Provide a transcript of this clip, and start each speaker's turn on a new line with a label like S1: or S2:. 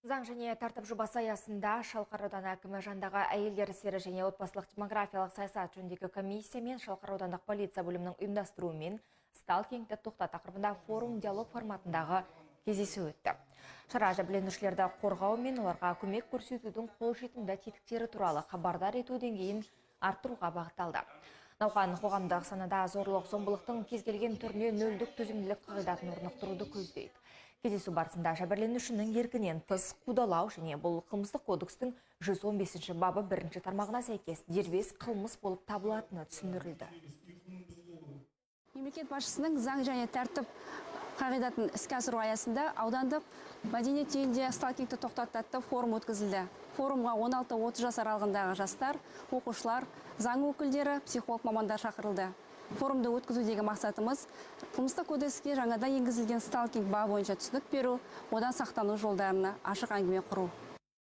S1: Заң және тәртіп жобасы аясында Шалқар ауданы әкімі жанындағы әйелдер істері және отбасылық демографиялық саясат жөніндегі комиссия мен Шалқар аудандық полиция бөлімінің ұйымдастыруымен «Сталкингті тоқтат» тақырыбында форум диалог форматындағы кездесу өтті. Шара жәбірленушілерді қорғау мен оларға көмек көрсетудің қолжетімді тетіктері туралы хабардар ету деңгейін арттыруға бағытталды. Науқан қоғамдық санада зорлық зомбылықтың кез келген түріне нөлдік төзімділік қағидатын орнықтыруды көздейді. Кездесу барысында жәбірленушінің еркінен тыс қудалау және бұл қылмыстық кодекстің 115 бабы бірінші тармағына сәйкес дербес қылмыс болып табылатыны түсіндірілді.
S2: Мемлекет басшысының заң және тәртіп қағидатын іске асыру аясында аудандық мәдениет үйінде «Сталкингті тоқтат» атты форум өткізілді. Форумға 16-30 жас аралығындағы жастар, оқушылар, заң өкілдері, психолог мамандар шақырылды. Форумды өткізудегі мақсатымыз – қылмыстық кодекске жаңадан енгізілген сталкинг бабы бойынша түсінік беру, одан сақтану жолдарына ашық әңгіме құру.